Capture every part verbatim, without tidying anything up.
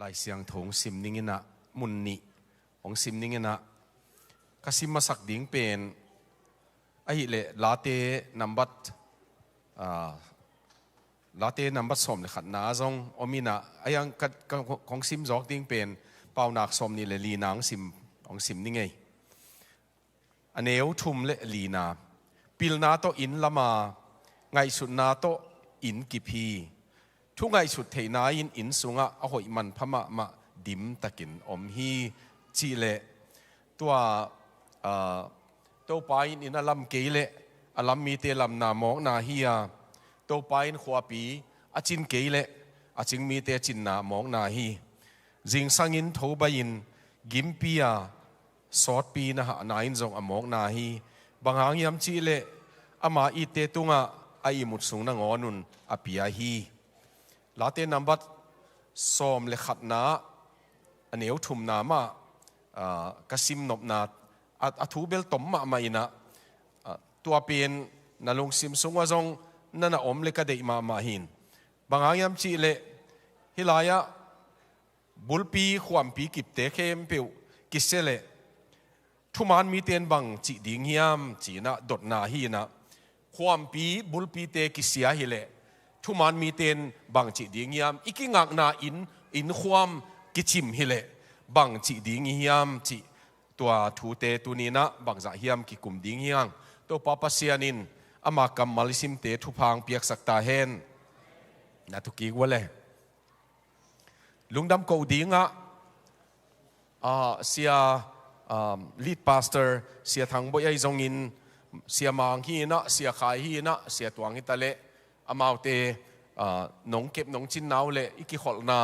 Lai Siangtho hong sim ning in ah, mun nih hong sim ning in ah, ka sim masak ding pen ahih leh Late nambat, ah, Late nambat sawm le khatna zong om in ah, a yang ka, ka, kong sim zawk ding pen Paunak sawm nih le lina hong sim, hong sim ning ei. A neu thum le lina. Pilna tawh inn lam a, ngaihsutna tawh inn kip hi. Thu ngaihsut theihna in inn sungah a hoih manpha mahmah dimtakin om hi. Cih leh tua, ah, Topa in inn a lam kei leh a lam mite lamna mawkna hi a, Topa in khuapi a cin kei leh a cing mite cinna mawkna hi. Zingsang in thobai in gimpi a, sawtpi na hahna in zong a mawkna hi. Bang hang hiam cih leh ama itte tungah a ihmut sung nangawn un a pia hi. Late nambat sawm le khatna, a neu thumna mah, ah, ka sim nopna, a, a thu bel tom mahmah in ah, ah, tua pen na lungsim sungah zong na na om le ka deih mahmah hi. Bang hang hiam cih leh hih lai-ah bulpi khuampi kipte khempeuh kisia leh thuman mite in bang cih ding hiam ci-in ah dotna hi in ah, khuampi bulpite kisia hi leh thuman mite in bang cih ding hiam, i kingakna inn, inn khuam kicim hi leh bang cih ding i hiam cih, tua thute tuni in ah bangzah hiam kikum ding hiam. Topa Pasian in ama kammal i simte thupha hong piaksak ta hen. Na thukik ua le. Lungdam koh dingah, ah, sia, ah, lead pastor, sia Thang Boih ahi zongin, sia Mang hi in ah, sia Khai hi in ah, sia Tuang hi ta leh, amaute, ah, nong kep nong cinna uh leh i kikholhna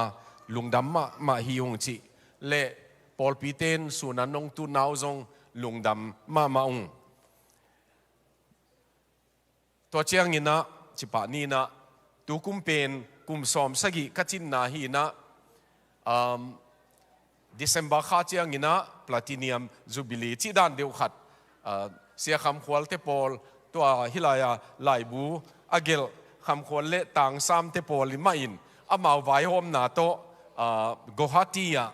lungdam mahmah hi ung cih leh, pawlpite in sun an nong tutna uh zong lungdam mahmah ung. Tua ciangin ah, cipah ni in ah, tu kum pen kum sawm sagih ka cinna hi in ah, um, December kha ciangin ah Platinum Jubilee cih dan deuh khat, ah, sia Kham Khual te pawl, tua hih lai-a laibu a gelh Kham Khual le Tang Sam te pawl i mah in amau vaihawmna tawh, ah, Guwahati ah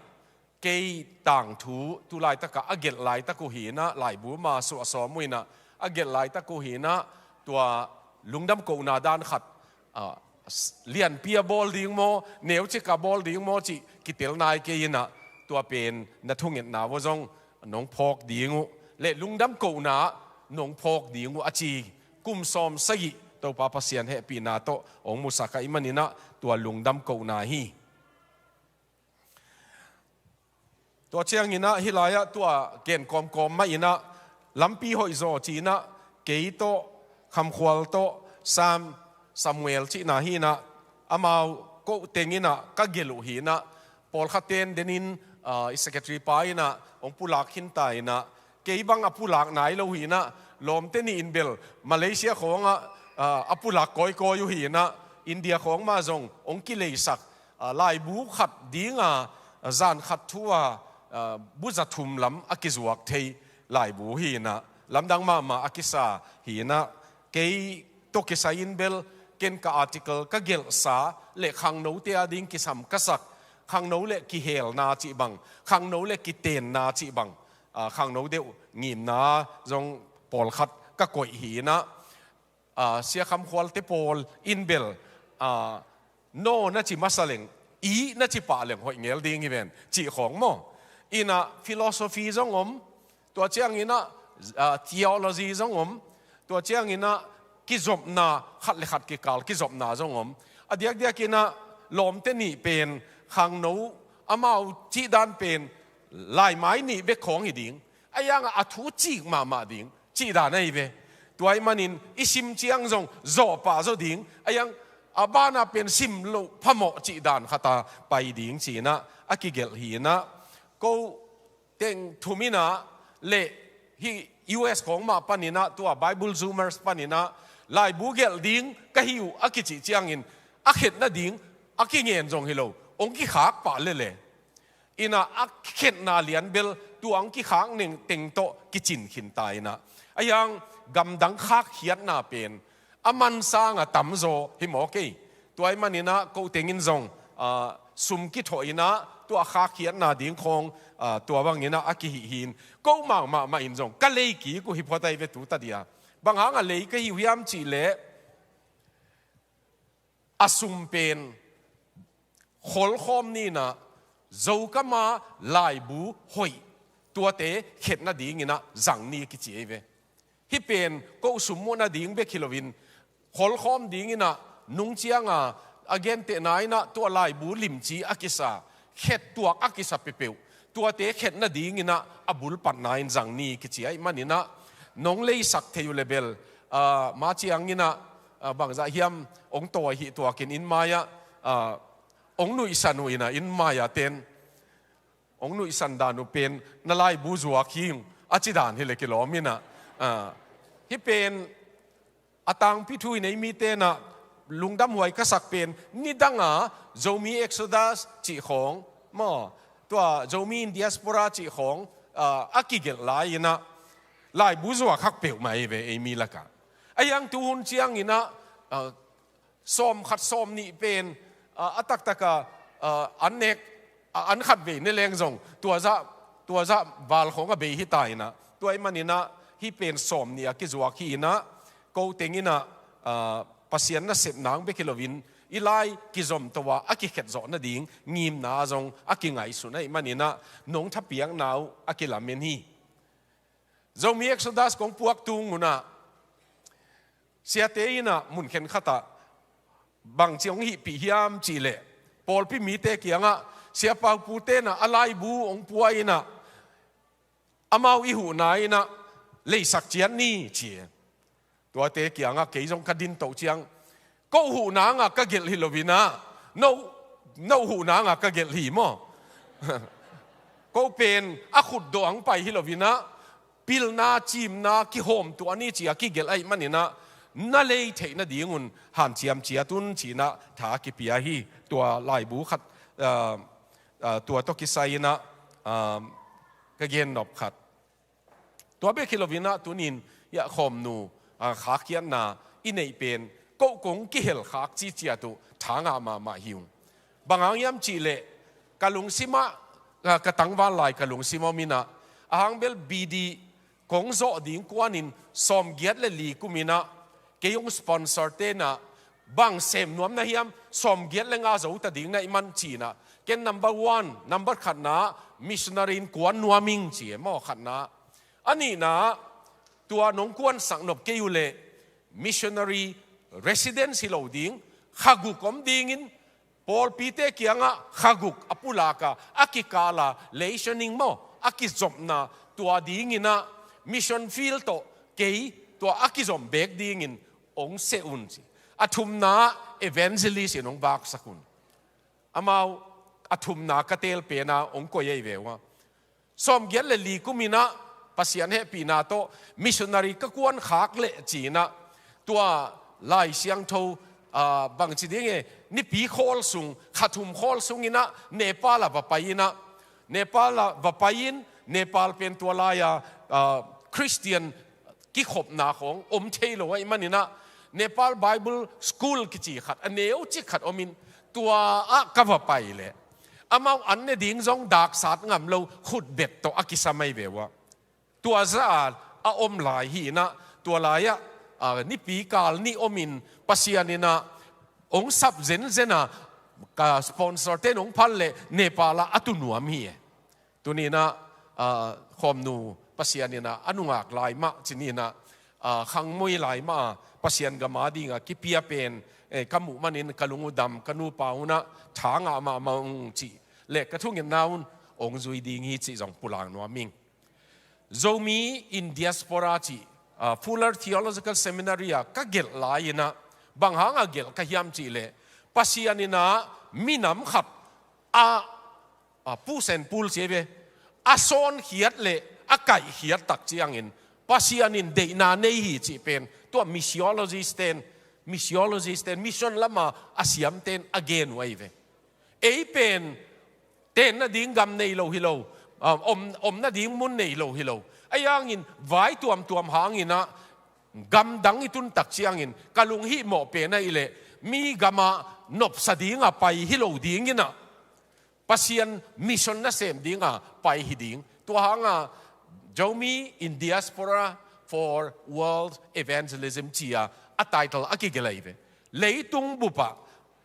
kei tangthu tu laitakah a gelh laitak uh hi in ah, laibu ma suah sawm uh in ah, a gelh laitak uh hi in ah, tua lungdam kohna dan khat, ah, s-, lianpi a bawl ding maw, neucik a bawl ding maw cih kitel nai kei in ah, tua pen na thungetna uh zong nong phawk ding uh le lungdam kohna nong phawk ding uh a ci, kum sawm sagih Topa Pasian hehpihna tawh hong musak ahih manin ah, tua lungdam kohna hi. Tua ciangin ah hih lai-ah tua gen kawmkawm mah in ah, lampi hoih zaw ci-in ah, kei tawh, Kham Khual tawh, Sam, Samuel cihna hi in ah, amau koh teng in ah ka gelh uh hi in ah, pawlkhatte in den in, ah, i secretary pa in ah hong pulak khin ta in ah, kei bang a pulak nai lo hi in ah, lawmte nih in bel Malaysia khawngah, ah, a pulak kawikawi uh hi in ah, India khawng mah zong hong kileisak, ah, laibu khat ding a, ah, zan khat thu a, ah, bu za thum lam a kizuak thei laibu hi in ah, lamdang mahmah a kisa hi in ah, kei tawh kisai in bel ken ka article ka gelhsa le khangnote a ding kisam ka sak, khangno le kihelna cih bang, khangno le kitenna cih bang, ah, khangno deuh ngimna zong pawlkhat ka koih hi in ah, ah, sia Kham Khual te pawl in bel, ah, no na ci masa leng, i na ci pah leng hoih ngel ding hi ven, cih khawng maw. In ah philosophy zong om, tua ciangin ah, ah, theology zong om, tua ciangin ah kizopna, khat le khat kikal kizopna zong om. A diakdiakin ah lawmte nih pen khangno, amau cih dan pen laimai nih bek khawng hi ding. A yang ah a thu cik mahmah ding cih dan ahi ve. Tua ahih manin i sim ciang zong zawhpah zaw ding. A yang a banah pen sim loh phamawh cih dan khat a pai ding ci-in ah a kigelh hi in ah, ko teng thum in ah le hih U S khawng mah panin ah, tua Bible Zoomers panin ah, laibu gelh ding ka hi uh a kicih ciangin, a khetna ding a kingen zong hi lo, hong kikhak pah lele. In ah a khetna lian bel tua hong kikhak neng teng tawh kicin khin ta in ah, a yang gamdang khak khiatna pen a man sangah tamzaw hi mawk ei. Tua ahih manin ah ko teng in zong, ah, sum kithawh in ah tua khakkhiatna ding khawng, ah, tua bangin ah a kihih hi in, ko mahmah mah in zong ka lei kik uh hi phot ahi ve tu ta dia. Bang hang a lei ka hi uh hiam cih leh, a sum pen kholkhawm ni in ah, Zokam a laibu hoih tuate khetna dingin ah zang ni kici ahi ve. Hih pen ko sum muhna ding bek hi loin, kholkhawm dingin ah nung ciang a, a gentehna in ah tua laibu limci a kisa, khet tuak a kisa peuhpeuh, tuate khetna dingin ah a bulpatna in zang ni kici ahih manin ah, nong leisak thei uh leh bel, ah, ma ciangin ah, ah, bangzah hiam hong tawi hi tuakin inn mai-ah, ah, hong nuihsan uh in ah, inn mai-ah ten hong nuihsan dan uh pen na laibu zuak hi ung, a ci dan hi leh kilawm in ah, ah, hih pen a tangpi thu in ei mite in ah lungdamhuai ka sak pen, nidang a Zomi Exodus cih khawng maw, tua Zomi in Diaspora cih khawng, ah, a kigelh lai in ah laibu zuak kha peuhmah ahi ve ei mi lakah. Ahi hang tu hun ciangin ah, ah, sawmkhat sawmnih pen, ah, a taktak a, ah, an nek, ah, an khatvei ne leng zong tua zah, tua zah val khawng a bei hi ta in ah, tua ahih manin ah hih pen sawmnih a kizuak hi in ah, ko teng in ah, ah, Pasian nasep nang bek hi loin, i lai kizom to a, a kikhet zawh nading ngimna zong a kingaihsun ahih manin ah, nong thapiakna uh a kilamen hi. Zomi Exodus kong puak tung un ah, siate in ah mun khenkhat ah bangci hong hihpih hiam cih leh, pawlpi mite kiangah, siapa upate in ah a laibu hong pua in ah, amau i huhna in ah leisak ciat ni ci. Tuate kiangah kei zong ka din toh ciang, ko huhna ngah ka gelh hi loin ah, no, no huhna ngah ka gelh hi maw. Ko pen a khutdawh hong pai hi loin ah, pilna, cimna, kihawmtuah ni ci a kigelh ahih manin ah, na lei theih nadingun hanciam ciat un ci in ah tha kipia hi. Tua laibu khat, ah, ah, tua tawh kisai in ah, ah, ka gennop khat. Tua bek hi loin ah tuni-in, ah, khawmnu, ah, khakkhiatna i neih pen, ko kong kihel khak ci ciat uh tha ngah mahmah hi ung. Bang hang hiam cih leh, ka lungsim ah, ah, ka tangval lai ka lungsim ah om in ah, a hang bel B D kong zawh ding kuanin sawmgiat le li kum in ah kei hong sponsor-te in ah, bang sem nuam na hiam, sawmgiat le nga zo ta ding na hih man ci in ah, ken number one, number khatna, missionary in kuan nuam ing ci e maw, khatna. A nihna, tua nong kuansak nop kei uh leh missionary residence hi lo ding, kha guk om dingin, pawlpite kiangah kha guk a pulak a, a kikal a, rationing maw, a kizopna, tua dingin ah mission field tawh kei tua a kizom beek dingin hong seh un ci. A thumna, evangelist in hong vaksak un. Amau a thumna ka teel pen a hong koih ahi ve ua. Sawmgiat le li kum in ah Pasian hehpihna tawh missionary ka kuan khak leh ci in ah, tua Lai Siangtho, ah, bangci ding e, nipi khawl sung, kha thum khawl sung in ah Nepal ah va pai in ah, Nepal ah va pai in, Nepal pen tua lai-a, ah, Christian kikhopna khawng om thei lo ahih manin ah, Nepal Bible School kici khat, a neu cik khat om in, tua ah ka va pai leh, amau an ne ding zong daksat ngam lo, khutbet tawh a kisam ahi ve ua. Tua zah a a om lai hi in ah, tua lai-ah, ah, nipi kal nih om in, Pasian in ah hong sap zenzen a, ka sponsor-te in hong phan leh Nepal ah a tu nuam hi e. Tuni in ah, ah, khawmnu, Pasian in ah a nungak lai mah, ci ni in ah, ah, khangmui lai mah a, Pasian gam a ding a kipia pen, eh, ka muh manin ka lung uh dam, ka nupa un ah tha ngah mahmah ung cih leh, ka thungetna un hong zui ding hi cih zong pulak nuam ing. Zomi in Diaspora cih, ah, Fuller Theological Seminary ah ka gelh lai in ah, bang hang a gelh ka hiam cih leh, Pasian in ah minam khat a, a push and pull ci ve, a sawnkhiat leh a kaihkhiat tak ciangin Pasian in deihna nei hi cih pen tua missiologist-ten, missiologist-ten, mission lam a a siam-ten a gen uh ahi ve. Ei pen tenna ding gam nei lo hi lo, ah, om, omna ding mun nei lo hi lo. Ahi hangin vai tuamtuam hangin ah, gam dang i tun tak ciangin ka lunghihmawh pen ahih leh, mi gam ah nopsa ding a pai hi lo dingin ah, Pasian mission nasem dinga pai hi ding. Tua hanga Zomi in Diaspora for World Evangelism ci-a a title a kigelh hi ve. Leitung bupa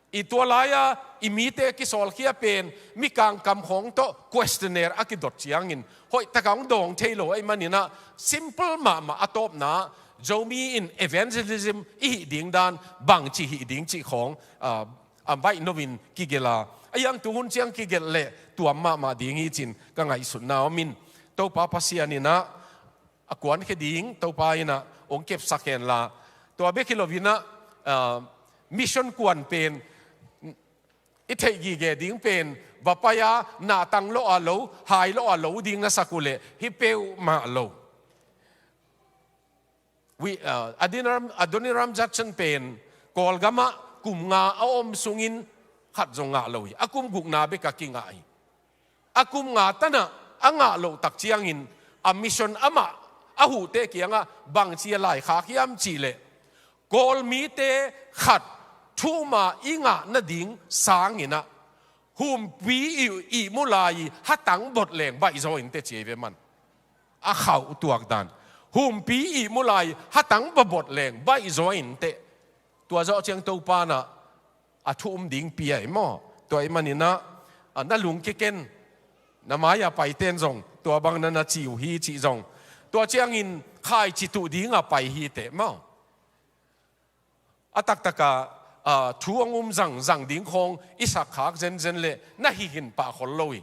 i tua lai-a i mite kisawlkhia pen, mikang kam khawng tawh questionnaire a kidot ciangin hoih taka hong dawng thei lo ahih manin ah, simple mahmah a tawpna, Zomi in evangelism i hih ding dan bangci hih ding cih khawng, ah, a baih no in kigelh a, a hiang tu hun ciang kigelh leh tuam mahmah ding hi cin ka ngaihsutna om in, Topa Pasian in ah a kuankhia ding Topa in ah hong kepsak hen la, tua bek hi lo in ah, ah, mission kuan pen i theih gige ding pen, va pai-a na tang lawh a lo, hai lawh a lo ding na sak uh leh hi peuhmah lo. Wi, ah, Adoniram, Adoniram Judson pen Kawlgamah kum nga a om sungin khat zong ngah lo hi. A kum gukna bek a kingah hi. A kum nga tanah a ngah loh tak ciangin a mission amah a huhte kiangah bangci a laikhak hiam cih leh, Kawl mite khat thu uma i ngah nading sangin ah, humpi i, i mu lai i hatang bot leng baihzaw in teh ci hi ve man. A khauh tuak dan. Humpi i mu lai i hatang bot leng baihzaw in teh. Tua zawh ciang Topa in ah a thu um ding pia hi maw? Tua ahih manin ah, a, na lungkia ken, na mai-a paiten zong tua bang na na ci uh hi cih zong, tua ciangin khaici tuh dinga pai hi teh maw? A taktakah, a, thu hong um zangzang ding khawng i sakkhak zenzen leh na hih hin pah khol lo hi.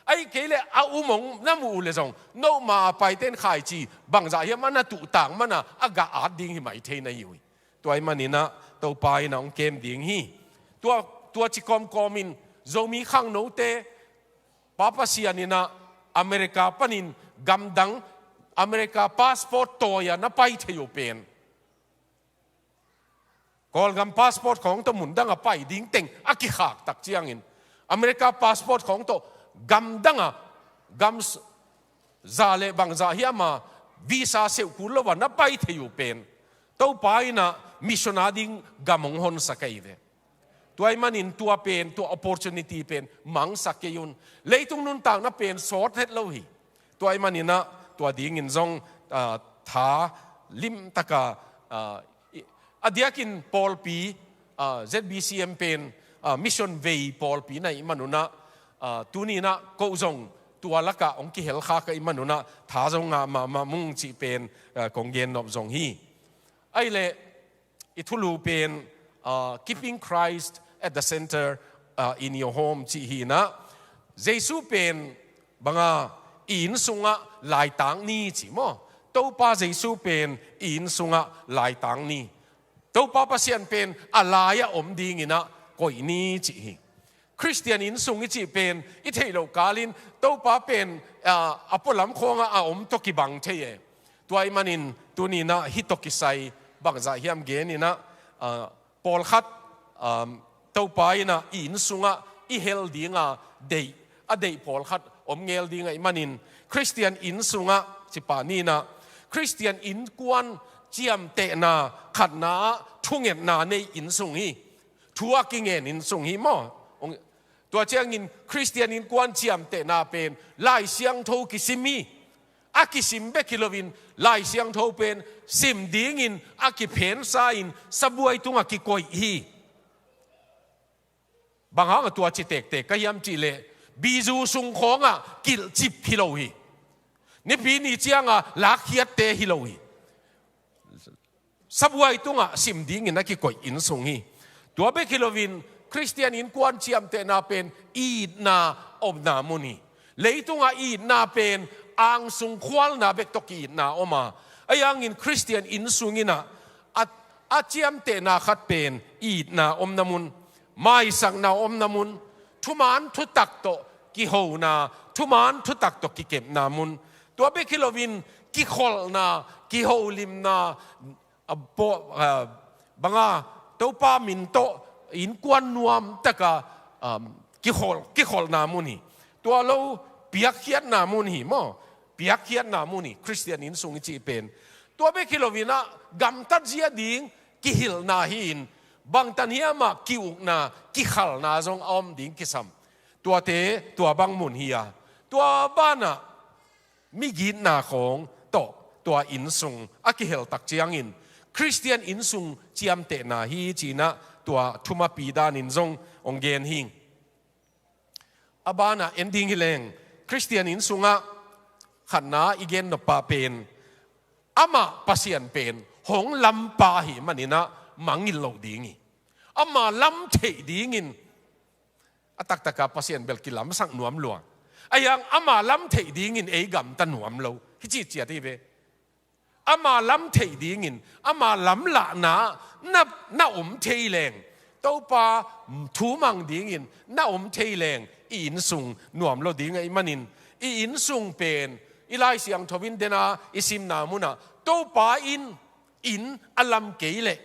Ahih kei leh a um hong na muh uh leh zong, note ma a paiten khaici bangzah hiam a na tuhtang man a, a gah at ding hi mai thei na hi uh hi. Tua ahih manin ah Topa in ah hong kem ding hi. Tua, tua ci kawmkawm in Zomi khangnote, Pa Pasian in ah America panin gamdang, America passport tawi-a na pai thei uh pen, Kawlgam passport khawng tawh mundang a pai ding teng a kikhak tak ciangin, America passport khawng tawh gamdang a, gam s-, za leh bangzah hiam a visa seuh kul lo a na pai thei uh pen, Topa in ah mission a ding gam hong honsak ahi ve. Tua ahih manin tua pen, tua opportunity pen mangsak kei un. Leitung nuntakna pen sawt het lo hi. Tua ahih manin ah tua dingin zong, ah, tha limtaka, ah, i, a diakin pawlpi, ah, Z B C M pen, ah, mission vei pawlpi na hih manun ah, ah, tuni-in ah ko zong tua lakah hong kihelkhak ahih manun ah tha zong ngah mahmah mung cih pen, ah, kong gennop zong hi. Ahih leh i thulu pen, ah, Keeping Christ at the Center, ah, in Your Home cih hi-in ah, Jesu pen banga i inn sungah laitak ni ci maw? Topa Jesu pen i inn sungah laitak ni. Topa Pasian pen a lai-ah om dingin ah koih ni cih hi. Khristian inn sung i cih pen i theih loh kalin Topa pen, ah, a pualam khawngah a om tawh kibang thei e. Tua ahih manin tuni-in ah hih tawh kisai bangzah hiam genin ah, ah, pawlkhat, um, Topa in ah i inn sungah i hel dinga deih, a deih pawlkhat om ngel ding ahih manin, Khristian inn sungah, cipah ni-in ah, Khristian innkuan ciamtehna khatna ah thungetna nei inn sung hi. Thu a kingen inn sung hi maw? Tua ciangin Khristian innkuan ciamtehna pen Lai Siangtho kisim hi. A kisim bek hi loin Lai Siangtho pen sim dingin a kiphensa-in sabuai tungah kikoih hi. Bang hanga tua ci tektek ka hiam cih leh, bizu sung khawngah kilhcip hi lo hi. Nipi ni cianga lakkhiatte hi lo hi. Sabuai tungah sim dingin a kikoih inn sung hi. Tua bek hi loin Khristian innkuan ciamtehna pen itna omna mun hi. Leitungah itna pen angsung khualna bek tawh ki-itna om a, ahih hangin Khristian inn sungin ah a, a ciamtehna khat pen itna omna mun, maisakna omna mun, thuman thutak tawh kihona, thuman thutak tawh kikepna mun. Tua bek hi loin kikholhna, kiholimna, a, paw-, a, banga Topa min tawh innkuan nuamtaka, um, kikhol, kikholhna mun hi. Tua lo piakkhiatna mun hi maw? Piakkhiatna mun hi Khristian inn sung i cih pen. Tua bek hi loin ah gamtat zia ding kihilhna hi-in, bangtan hiam ah ki-ukna, kikhalna zong a om ding kisam. Tuate tua bang mun hi a, tua banah migitna khawng tawh tua innsung a kihel tak ciangin Khristian innsung ciamtehna hi ci-in ah tua thumapi danin zong hong gen hi. A banah en ding hi leng, Khristian innsungah khatna i gen nop pa pen, amah Pasian pen hong lampa ahih manin ah mangngilh lo ding hi. Ama lam theih dingin a taktaka Pasian bel kilamsak nuam lua. Ahi hang ama lam theih dingin ei gamta nuam lo. Hi citciat hi ve. Ama lam theih dingin, ama lamlahna na, na om thei leng, Topa thu mang dingin na om thei leng, i innsung nuam lo ding ahih manin, i innsung pen, i Lai Siangtho in dena i simna munah, Topa in inn a lam kei leh,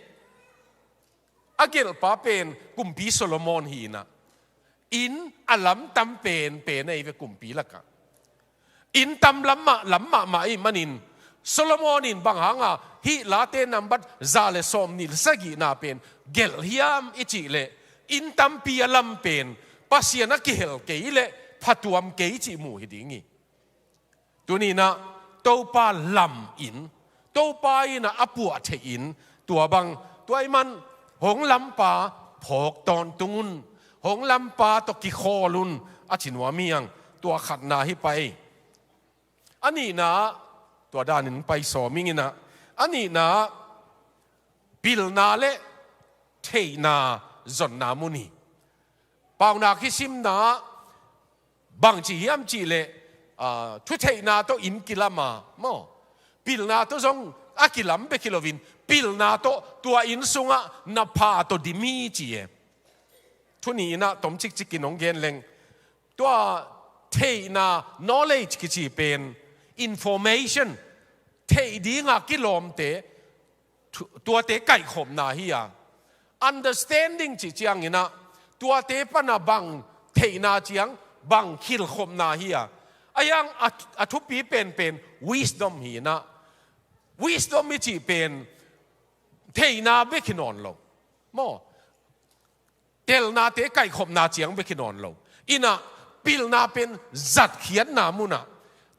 a gelhpa pen Kumpi Solomon hi-in ah, inn a lam tam penpen ahi ve kumpi lakah. Inn tam lam mah, lam mahmah ahih manin, Solomon in bang hanga hih Late nambat za le sawmnih le sagihna pen gelh hiam i cih leh, inn tampi a lam pen Pasian a kihel kei leh phatuam kei cih mu hi ding hi. Tuni-in ah Topa lam in, Topa in ah a puah theih in, tua bang, tua ahih man hong lampa phawk tawntung un, hong lampa tawh kikhawl un, a ci nuam hi hang. Tua khatna hi pah hi. A nihna, tua danin pai sawm ing in ah, a nihna, pilna le theihna zonna mun hi. Paunak hih simna bangci hiam cih leh, ah, thutheihna tawh inn kilam a, maw? Pilna tawh zong a kilam bek hi loin, pilna tawh tua innsungah na pha tawh dim hi ci e. Thu nih in ah tom cikcikin hong gen leng, tua theihna, knowledge kici pen, information, theih dinga kilawmte, thu-, tuate kaihkhopna hi a. Understanding cih ciangin ah, tuate pana bang theihna ciang, bang khilkhopna hi a. Ahi hang a, a thupi penpen wisdom hi-in ah. Wisdom i cih pen theihna bek hi nawn lo, maw? Telnate kaihkhopna ciang bek hi nawn lo. In ah, pilna pen zatkhiatna munah,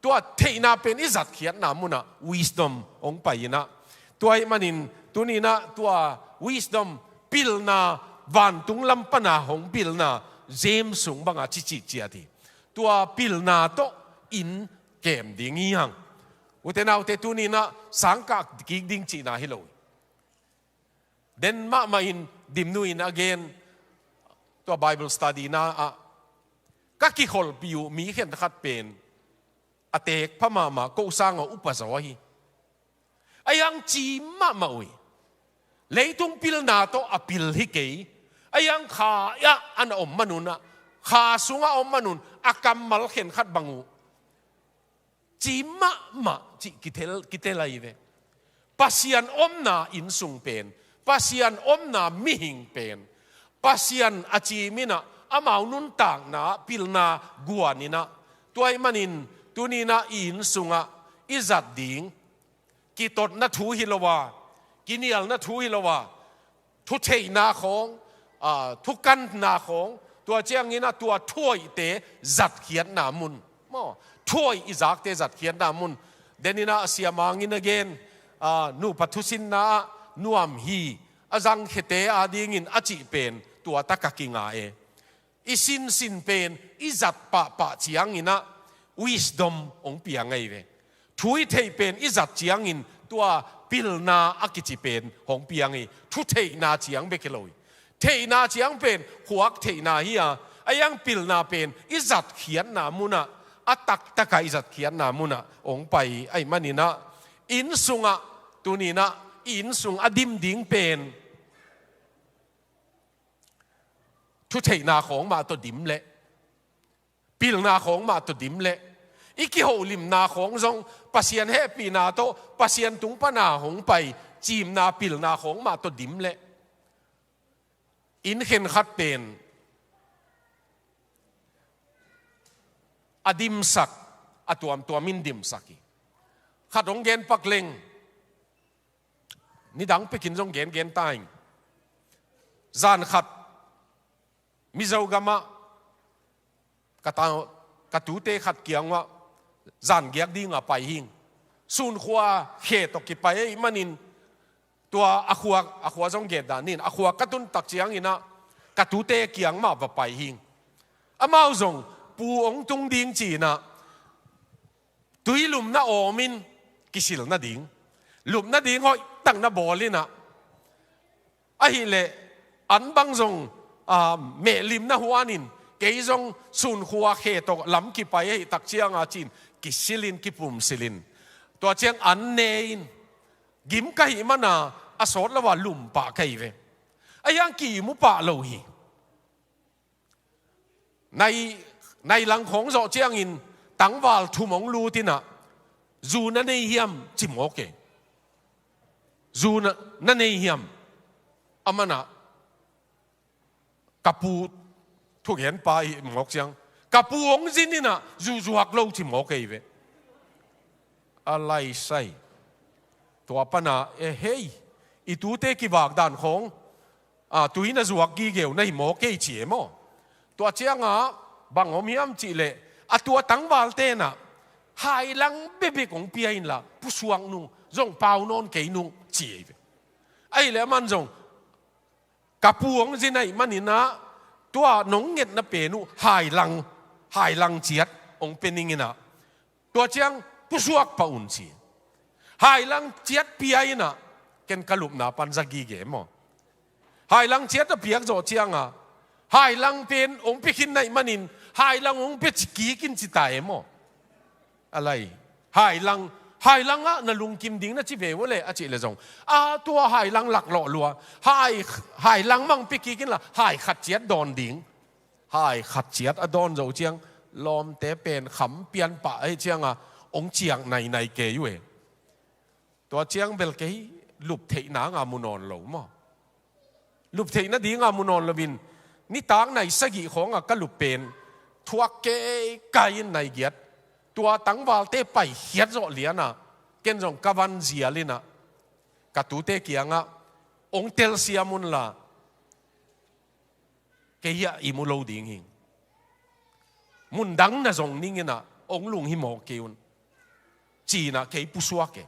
tua theihna pen i zatkhiatna munah wisdom hong pai in ah. Tua ahih manin tuni-in ah tua wisdom, pilna, vantung lam pana hong pilna, James sung banga ci citciat hi. Tua pilna tawh inn kem ding hi hang. Ute naute, tuni-in ah sangkah kik ding cihna hi lo. Den mahmah in Dimnu in a gen, tua Bible study na ah, ka kikholhpih uh mi khenkhat pen a teek pha mahmah, ko sangah upa zaw hi. Ahi hang ci mahmah uh hi. Leitung pilna tawh a pil hi kei. Ahi hang kha ah a na om man un ah, kha sungah a om man un, a kammal khenkhat bang uh ci mahmah cih kitel, kitel ahi ve. Pasian omna innsung pen, Pasian omna mihing pen, Pasian a cim in ah amau nuntakna pilna guan in ah, tua ahih manin tuni-in ah i innsungah i zat ding, kitotna thu hi lo a, kinialna thu hi lo a, thutheihna khawng, aa, thukanna khawng, tua ciangin ah tua thuhoihte zatkhiatna mun. Maw, thuhoih i zakte zatkhiatna mun. Den in ah Sia Mang in a gen, aa, nupa thusinna ah nuam hi, a zangkhiate adingin a cih pen tua tak a kinga e. I sinsin pen i zat pahpah ciangin ah wisdom hong piang ahi ve. Thu i theih pen i zat ciangin tua pilna a kici pen hong piang hi. Thutheihna ciang bek hi lo hi. Theihna ciang pen khuak theihna hi a, ahi hang pilna pen i zatkhiatna munah, a taktakah i zatkhiatna munah hong pai ahih manin ah, innsungah tuni-in ah i innsung a dim ding pen thutheihna khawng mah tawh dim leh, pilna khawng mah tawh dim leh, i kiholimna khawng zong Pasian hehpihna tawh, Pasian tung pana hong pai cimna pilna khawng mah tawh dim leh, inn khenkhat pen a dimsak, a tuamtuam in dimsak hi. Khat hong gen pak leng, nidang pekin zong gengen ta ing. Zan khat Mizo gamah ka, ta, ka tute khat kiang uah zangiak dinga pai hing. Sunkhua khe tawh kipai ahih manin tua a khua, a khua zong gendan in, a khua ka tun tak ciangin ah ka tute kiang mah va pai hing. Amau zong pu hong tung ding ci-in ah tui lumna awm in kisil nading, lupna ding hoih tak na bawl in ah, ahih leh an bang zong, ah, mehlimna huan in kei zong sunkhua khe tawh lam kipai ahih tak cianga ci-in kisil in, kipumsil in, tua ciang an ne in, gim ka hih mana a sawt lo a lum pah ka hi ve. Ahi hang ki-im uh pah lo hi. Nai, nai lang khawng zawh ciangin tangval thum hong lut in ah, zu na nei hiam ci mawk e. Zu na, na nei hiam? Aman ah ka pu thugenpa hi mawk ciang, ka pu hong zin in ah zu zuak lo ci mawk e hi ve. A lai sai. Tua pan ah, e hei, i tute kivak dan khawng, a, tui na zuak gige uh na hi mawk e ci e maw. Tua cianga bang om hiam cih leh, a tua tangvalte in ah hailang bekbek hong pia inla, pusuak nung zong pau nawn kei nung ci e hi ve. Ahih leh aman zong, ka pu hong zin ahih manin ah tua nong ngetna pen uh hailang, hailang ciat hong pia ning in ah, tua ciang pusuak pah un ci. Hailang ciat pia in ah, ken ka lupna pan za gige maw. Hailang ciat a piak zawh cianga hailang pen hong pia khin ahih manin hailang hong pia kik in ci ta e maw. A lai, hailang, hailang ah na lungkim ding na ci ve uh leh a cih leh zong, a, tua hailang laklawh lua, hai, hailang mah hong pia kik inla hai khat ciat dawn ding. Hai khat ciat a dawn zo ciang lawmte pen kham pian pah ahih cianga hong ciak nainai kei uh e. Tua ciang bel kei lup theih nanga mu nawn lo maw. Lup theih nadinga mu nawn loin, nitak nai sagih khawnga ka lup pen thuak kei kai in nai giat. Tua tangvalte paikhiat zawh liana ken zong ka van zial in ah ka tute kiangah, hong telsiam unla, kei hiah i mu lo ding hi. Mundang na zong ning in ah hong lunghimawh kei un, ci-in ah kei pusuak e.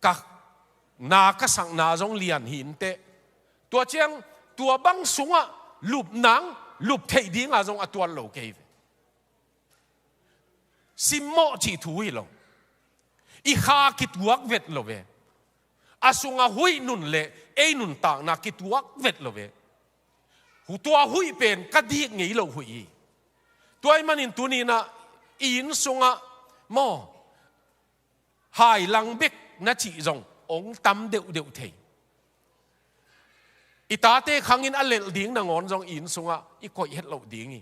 Ka na ka sakna zong lian hi inteh. Tua ciang tua bang sungah lup nang, lup theih dinga zong a tuat lo kei ve. Simmawh cih thu hi lo. I kha kituak vet lo ve. A sungah huih nun le ei nuntakna kituak vet lo ve. Tua huih pen ka dik ngei lo huih hi. Tua ahih manin tuni-in ah i inn sungah maw, hailang bek na cih zong hong tam deuhdeuh thei. I tate khangin a lelh ding nangawn zong i inn sungah i koih het loh ding hi.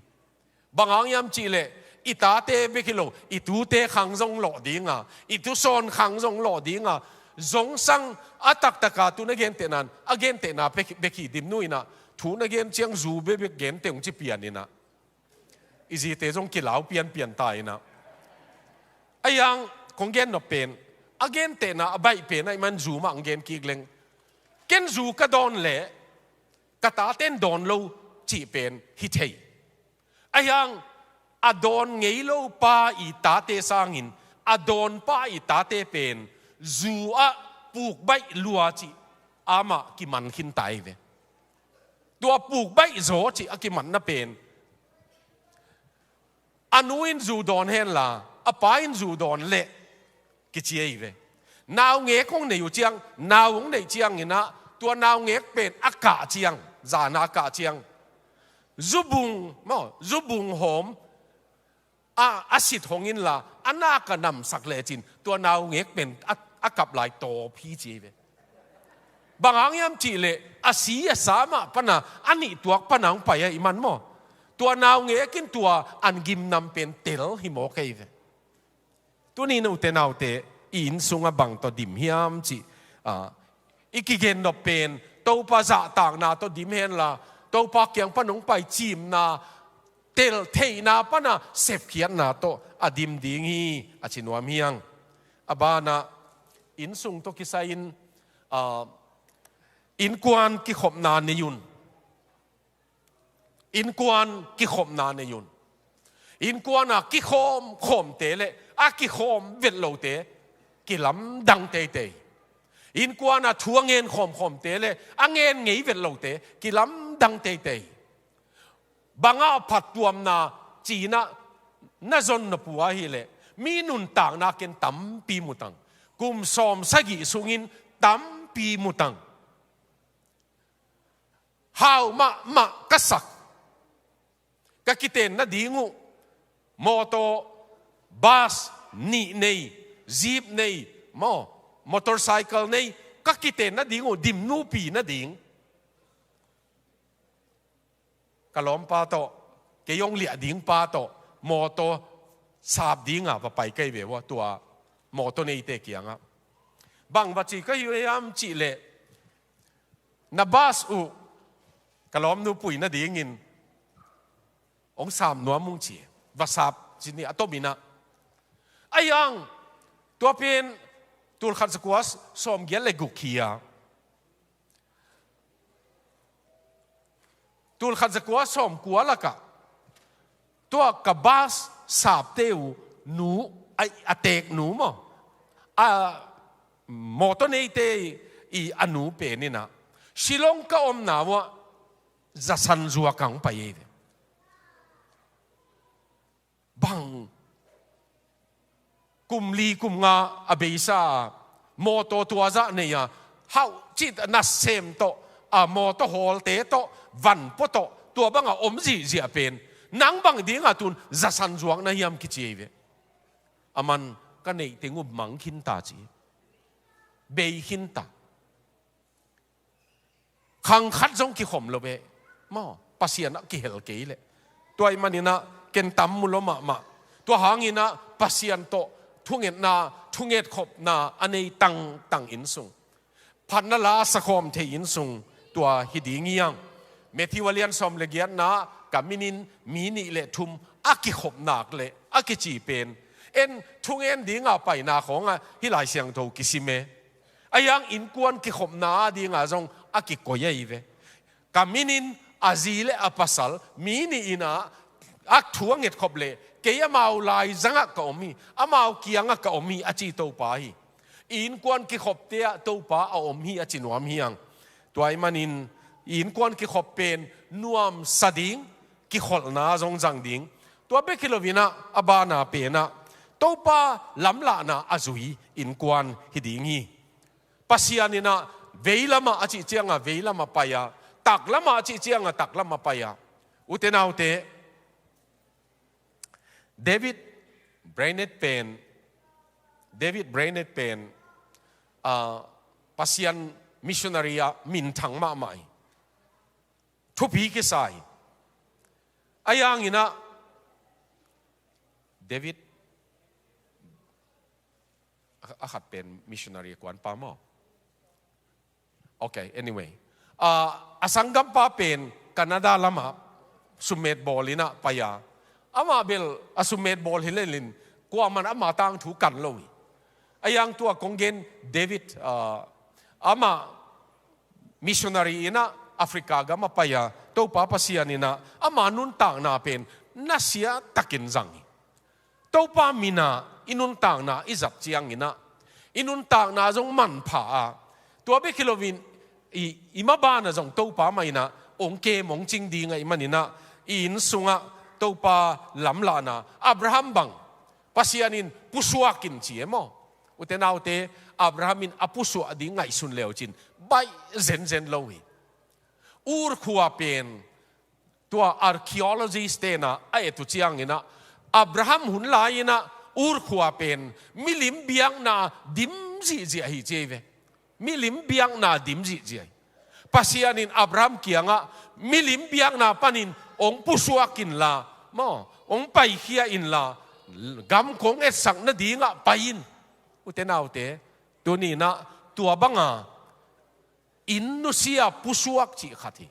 Bang hang hiam cih leh i tate bek hi lo, i tute khang zong lawh dinga, i tusawn khang zong lawh dinga, zongsang a taktaka tu na gentehna in, a gentehna bek, bek hi, dimnu in ah thu na gen ciang zu bekbek gente hong ci pian in ah, i zite zong kilau pianpian ta in ah. Ahi hang kong gen nop pen, a gentehna a baih pen ahih man zu mah hong gen kik leng, ken zu ka dawn leh ka taten dawn lo cih pen hi thei. Ahi hang a dawn ngei lo pa i tate sangin a dawn pa i tate pen zu ah pukbaih lua cih amah kiman khin ta hi ve. Tua pukbaih zaw cih a kimanna pen, a nu in zu dawn henla, a pa in zu dawn leh kici ahi ve. Naungek hong nei uh ciang, nau hong neih ciangin ah, tua naungek pen a kah ciang, zana a kah ciang, zubung maw, zubung hawm a, a sit hong inla, a nak a namsak lecin tua naungek pen a, a kap lai tawp hi ci hi ve. Bang hang hiam cih leh a si a sa mah pana, a nih tuak pana hong pai ahih man maw, tua naungek in tua an gimnam pen tel hi mawk ahi ve. Tuni note naute, i inn sungah bang tawh dim hiam cih, ah, i kigen nop pen Topa zahtakna tawh dim henla, Topa kiang pan hong pai cimna, tel theihna pana sepkhiatna tawh a dim ding hi, a ci nuam hi hang. A banah, inn sung tawh kisai-in, ah, innkuan kikhopna nei un. Innkuan kikhopna nei un. Innkuan a kikhawm khawmte le a kikhawm vet lote kilamdang teitei. Innkuan a thu a ngen khawmkhawmte le a ngen ngei vet lote kilamdang teitei. Bangah phattuamna cinah na zon na pua hileh mi nuntakna ken tampi mutang. Kum sawm sagih sungin tampi mutang. Hau mahmah ka sak, ka kiten nading uh mawtaw, bus nih nei, jeep nei, maw, motorcycle nei, ka kiten nading uh dimnupi nading ka lawmpa tawh, kei hong liah ding pa tawh mawtaw sap dinga va pai kei ve ua, tua mawtaw neite kiangah. Bang va ci ka hi hiam cihleh, na bus uh ka lawmnu pui nadingin hong sap nuam ung ci. Va sap ci ni a tominah. Ahi hang tua pen tulkhat zakua sawmgiat le guk hi a, tulkhat zakua sawmkua lakah tua ka bus sapte uh nu, a, a teek nu maw, a mawtaw neite i a nu peninah Shillong ka omna uah zasan zuak ang pai ei ve. Bang kum li kum nga a beisa a mawtaw tuazah nei a, hauh cih nasem tawh, a mawtaw hawlte tawh, vanpua tawh, tua banga om zihziah pen nang bang dinga tun zasan zuak na hiam kici ei ve. A man ka neih teng uh mang khinta ci. Bei khinta. Khang khat zong kikhom lo ve. Maw, Pasian ah kihel kei leh. Tua ih maninah ken tam mu lo mahmah. Tua hanginah Pasian tawh thungetna, thunget khopna a nei tangtang innsung, phatna la sakhawm thei innsung tua hi ding hi hang. Matthew a lian sawm le giatna, ka minin mi nih le thum a kikhop nak le a kici pen en thungen dinga paina khawngah hih Lai Siangtho kisim e. Ahi hang innkuan kikhopna dinga zong a kikoi ahi ve. Ka minin a zi le a pasal mi nih inah a thu a ngetkhop le, kei amau lai zangah ka om hi, amau kiangah ka om hi a ci Topa hi. I innkuan kikhopte ah Topa a om hi a ci nuam hi hang. Tua ih manin i innkuan kikhop pen nuamsa ding, kikholhna zong zang ding. Tua bek hi loinah a bana penah Topa lamlahna a zui innkuan hi ding hi. Pasian inah veilamah a cih ciangah veilamah pai-a, taklamah a cih ciangah taklamah pai-a. Ute naute, David Brainerd pen, David Brainerd pen, ah, Pasian missionary ah minthang mahmah hi. Thupi kisa hi. Ahi hanginah David a, a khat pen missionary kuanpa maw? Ok, anyway. Ah, a sanggampa pen Canada lamah summet bawl inah pai-a. Amah bel a summet bawl hi lelin kuaman ama tangthu kan lo hi. Ahi hang tua kong gen David, ah, amah missionary inah Africa gam a pai-a, Topa Pasian inah ama nuntakna pen nasia takin zang hi. Topa minah i nuntakna i zat cianginah i nuntakna zong manpha a, tua bek hi loin i, i mabana zong Topa mah inah hong kem hong cing ding ahih maninah i inn sungah Topa lamlahna, Abraham bang Pasian in pusuak in ci e maw? Ute naute, Abraham in a pusuak ding ngaihsun leucin baih zenzen lo hi. Ur khua pen tua archaeologist tenah a et uh cianginah Abraham hun lai-inah Ur khua pen milim biakna dim zihziah hi ci ei ve. Milim biakna dim zihziah hi. Pasian in Abraham kiangah milim biakna panin hong pusuak inla, maw, hong paikhia inla, gam kong etsak nadingah pai in. Ute naute, tuninah tua banga inn nusia pusuak cih khat hi.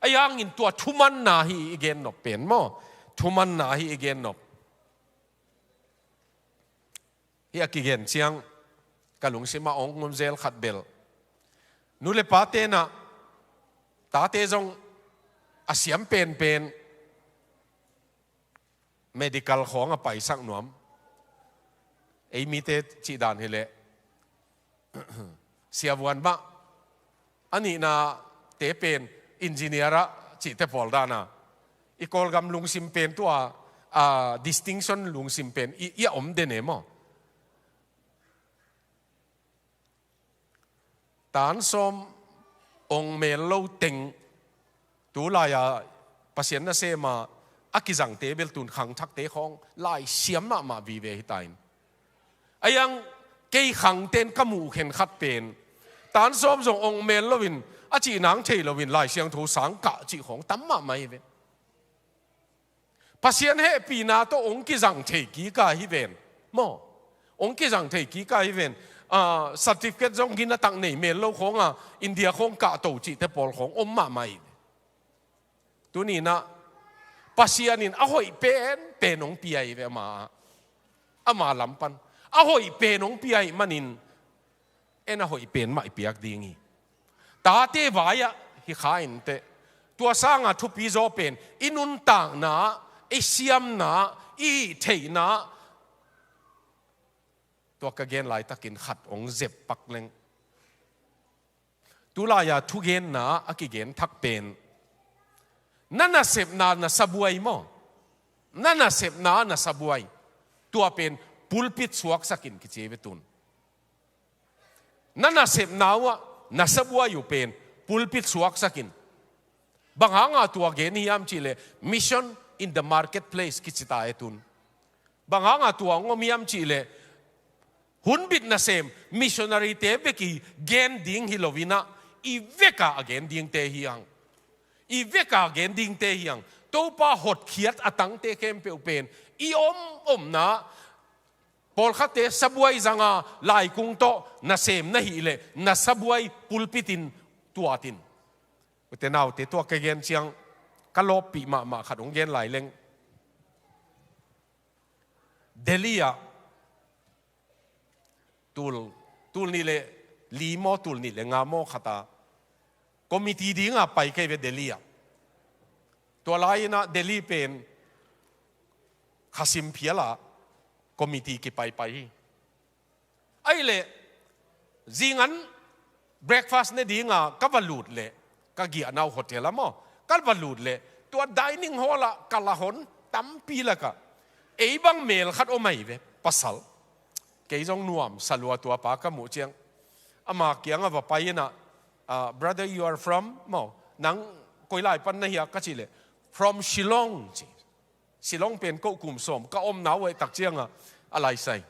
Ahi hangin tua thumanna hi i gennop pen maw? Thumanna hi i gennop. Hi a kigen ciang ka lungsimah hong om zel khat bel, nu le pa tenah tate zong A siam penpen medical khawng a paisak nuam. Ei mite cih dan hileh siavuan mah, a nihna te pen engineer ah cihte pawl dana i Kawlgam lungsim pen tua, a, distinction lungsim pen i, i a om den e maw? Tan sawm ong mel lo teng, tu lai-a Pasian nasema a kizangte bel tun khangthakte khawng lai siam mahmah vive hi ta in. A iang kei khangten ka muh khen khat pen tan sawm zong ong mel loin a cih nang thei loin Lai Siangtho sang kah cih khawng tam mahmah hi ve. Pasian hehpihna tawh ong kizang thei kika hi ven maw? Ong kizang thei kika hi ven. Ah, certificate zong gina tak nei mel lo khawnga India khawng kahto cihte pawl khawng om mahmah hi. Tuninah Pasian in a hoih pen pen ong pia hi ve ama, ama lam pan a hoih pen ong pia hi manin en a hoih pen mah i piak ding hi. Tate vai-ah hi kha inteh. Tua sanga thupi zaw pen i nuntakna, i siamna, i theihna, tua ka gen laitakin khat ong zep pak leng. Tulai-a thugenna a kigen thak pen na nasepna na sabuai maw? Na nasepna na sabuai. Tua pen pulpit suaksakin kici ve tun. Na nasepna uh ah na sabuai uh pen pulpit suaksakin. Bang hanga tua gen hiam cihleh mission in the marketplace kici ta e tun. Bang hanga tua ngom hiam cihleh hunbit nasem missionary te bek i gen ding hi loinah i veka a gen dingte hi ang. I veka a gen dingte hi ang. Topa hotkhiat a tangte khempeuh pen i om omna pawlkhatte sabuai zanga laikung tawh nasem na hih leh na sabuai pulpit in tuatin. Ute naute tua ka gen ciang ka lawppih mahmah khat hong gen lai leng. Delhi ah tul, tul nih le li maw, tul nih le nga maw khata committee dinga pai kei ve Delhi ah. Tua lai-inah Delhi pen khasim phiala committee kipaipai hi. Ahih leh zingan breakfast ne dinga ka va lut leh ka giahna uh hotel ah maw ka va lut leh tua dining hall ah ka lahon tampi lakah ei bang mel khat om ahi ve pasal. Kei zong nuam salua tua pa ka muh ciang ama kiangah va pai inah, "Ah, brother, you are from?" Maw, "Nang koi lai pan na hia?" ka cih leh, "From Shillong," ci. Shillong pen ko kum sawm ka omna uh aih tak cianga a laisai.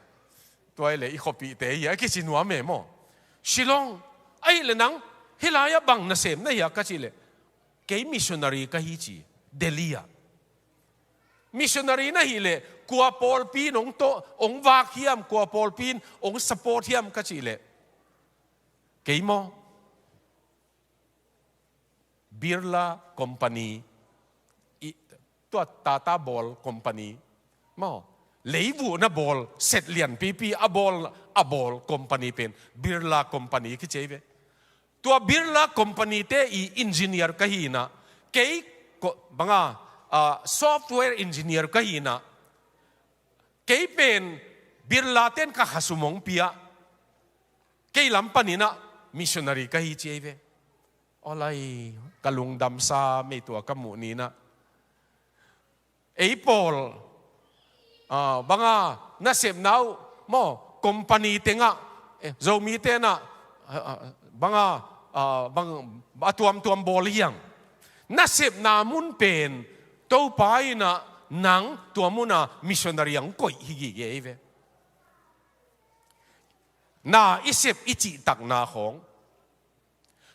Tua ileh i khuapihte hi a kici nuam e maw? Shillong. Ahih leh nang hih lai-ah bang nasem na hia ka cih leh kei missionary ka hi ci. Delhi ah missionary na hih leh kua pawlpi in ong tawh ong vak hiam, kua pawlpi in ong support hiam ka cih leh kei maw? Birla Company, i, tua Tata bawl company maw, leivuhna bawl set lianpipi a bawl, a bawl company pen Birla Company kici ve. Tua Birla Company te i engineer ka hinah kei ko, banga, ah, software engineer ka hinah kei pen Birla ten ka khasum hong pia. Kei lam paninah missionary ka hi ci ei ve. Aw lai, ka lungdamsa mei tua ka muh ninah ei pawl, ah, banga nasepna uh maw company tengah, eh, Zomi tenah, ah, ah, banga, ah, bang, a tuamtuam bawl hiang. Nasepna mun pen Topa inah nang tua muna missionary ang koih hi gige ei ve. Na i sep i cihtakna khawng,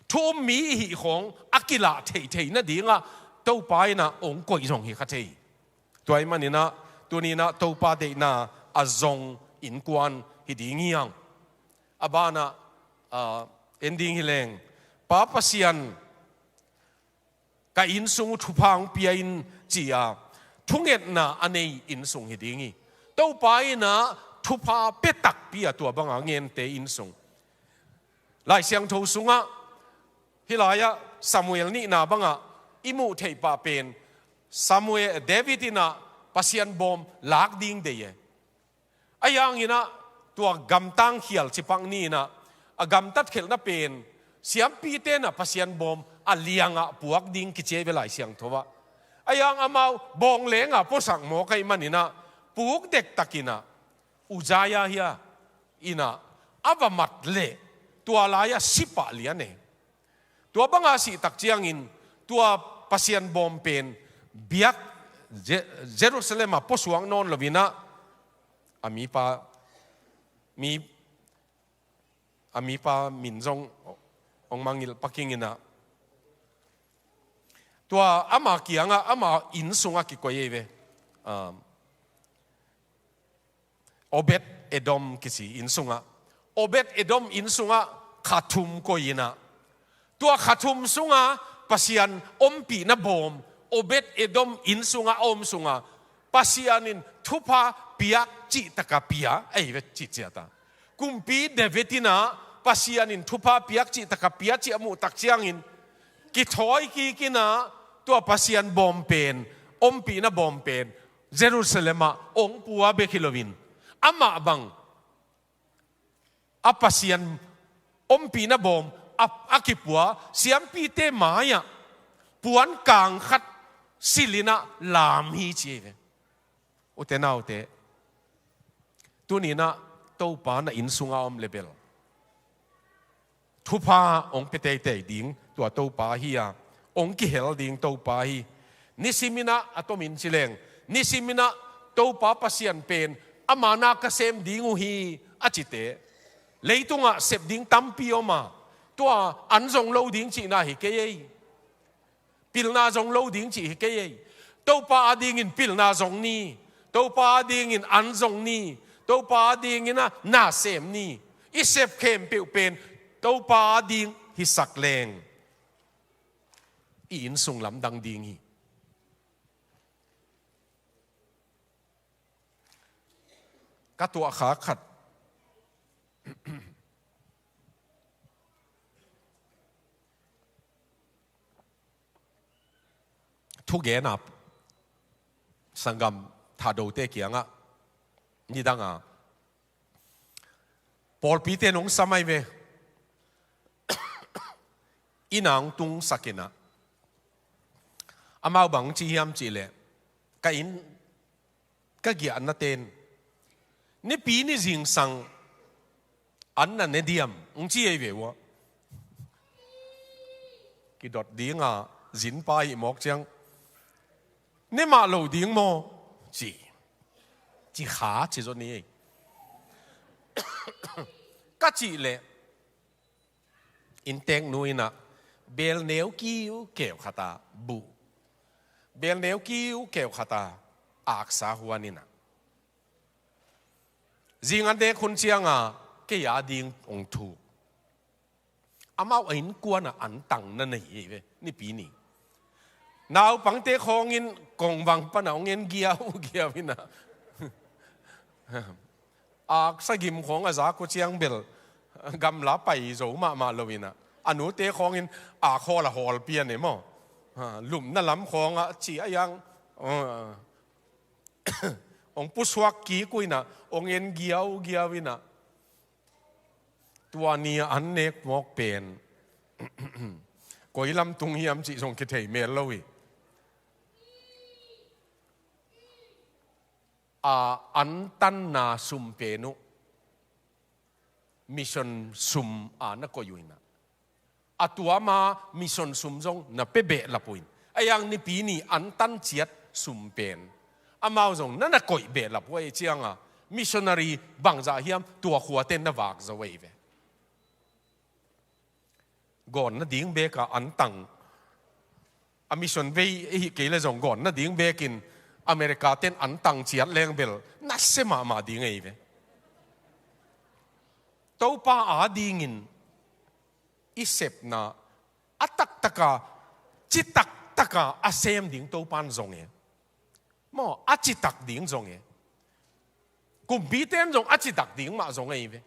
thu um mi i hih khawng a kilah theihtheih nadingah Topa inah ong koih zong hi kha thei. Tua ih maninah tuninah Topa deihna a zong innkuan hi ding hiang. A banah, ah, en ding hi leng, Pa Pasian ka innsung uh thupha hong pia in ci-a thungetna a nei innsung hi ding hi. Topa inah thupha pia takpi a tua banga ngente innsung. Lai Siangtho sungah hih lai-ah Samuel nihna bangah i muh theih pah pen Samuel, David in ah Pasian bawm lak ding deih e. Ahi hangin ah tua gamtang khial cipak ni in ah a gamtat khelhna pen siampite in ah Pasian bawm a liangah puak ding kici hi ve Lai Siangtho ah. Ahi hang amau bawng lengah puaksak mawk ahih manin ah puk dektak in ah Uzziah hi a in ah a va mat leh tua lai-ah si pah lian e. Tua banga sih tak ciangin tua Pasian bawm pen biak Je-, Jerusalem ah pusuak nawn lo in ah a mipa, mi, a mipa min zong hong mangngilh pak ing in ah tua ama kiangah, ama inn sungah kikoih hi ve. Um, Obed Edom kici inn sungah, Obed Edom inn sungah kha thum koih in ah tua kha thum sungah Pasian ompihna bawm Obed Edom inn sungah a om sungah Pasian in thupha piak cih takah pia ahi ve cih ciat a. Kumpi David in ah Pasian in thupha piak cih takah pia cih a muh tak ciangin kithawi kik in ah tua Pasian bawm pen, ompihna bawm pen Jerusalem ah hong pua bek hi loin amah bang a Pasian ompihna bawm a, a kipua siampite mai-ah puan kang khat silh in ah lam hi ci hi ve. Ute naute, tuni in ah Topa na inn sungah om leh bel thupha hong pia teitei ding tua Topa hi a, hong kihel ding Topa hi. Nisim in ah a tomin ci leng, nisim in ah Topa Pasian pen ama na ka sem ding uh hi a cite leitungah sep ding tampi om a, tua an zong lo ding cihna hi kei ei. Pilna zong lo ding cih hi kei ei. Topa adingin pilna zong ni. Topa adingin an zong ni. Topa adingin a na sem ni. I sep khempeuh pen Topa ading hisak leng i inn sung lamdang ding hi. Ka tuahkhak khat. Thugen a sanggam Thadote kiangah nidanga pawlpite nong sam ahi ve. Inn ah hong tungsak in ah amau bang ci hiam cih leh ka inn ka giahna ten nipi ni zingsang an na ne diam hong ci ahi ve uh a. Kidot dinga zinpa hih mawk ciang ne mah lo ding maw ci, ci kha ci zaw ni ei. Ka cih leh innteknu in ah belneu kiu keu khat a buh, belneu kiu keu khat a aksa huan in ah zing an nek hun cianga kei ading hong thuk. Amau a innkuan ah antang na nei hi ve nipi ni. Naupangte khawngin kongvang pana hong en giaugiau in ah aksa gim khawng a zak uh ciang bel gamla pai zo mahmah lo in ah a nute khawngin ak hawl a hawl pian e maw. Lumna lam khawngah ci a yang hong pusuak kik uh in ah hong en giaugiau in ah tua ni-a an nek mawk pen koi lam tung hiam cih zong kithei mel lo hi. A antanna sum pen uh mission sum a na koih uh in ah a tuama mission sum zong na pia behlap uh in a yang nipi ni antan ciat sum pen amau zong na na koih behlap uh ahi cianga missionary bangzah hiam tua khuaten na vak zo ahi ve. Gawn nading beka antang a mission vei ihi kei le zong gawn nading bekin America ten antang ciat leng bel nasia mahmah ding ahi ve. Topa adingin i sepna a taktaka citak taka a sem ding Topan zong e. Maw a citak ding zong e. Kumpiten zong a citak ding mah zong ahi ve.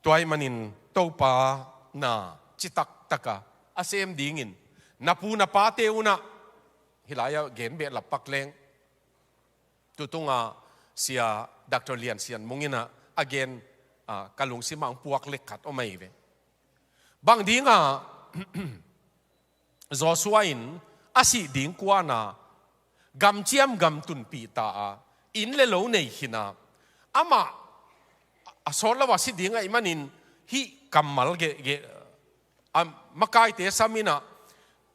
Tua ahih manin Topa na citak taka a sem dingin Na pu na pate unah, hih lai-ah gen behlap pak leng, tutunga Sia Doctor Lian Sian Mung inah a gen, ah, ka lungsimah hong puak lek khat om ahi ve. Bang dingah Joshua in a sih ding kuana gamciam gam tunpih ta a, inn le lo nei khin a, amah a sawt lo a si ding ahih manin hih kammal ge, ge, a makaite sam inah,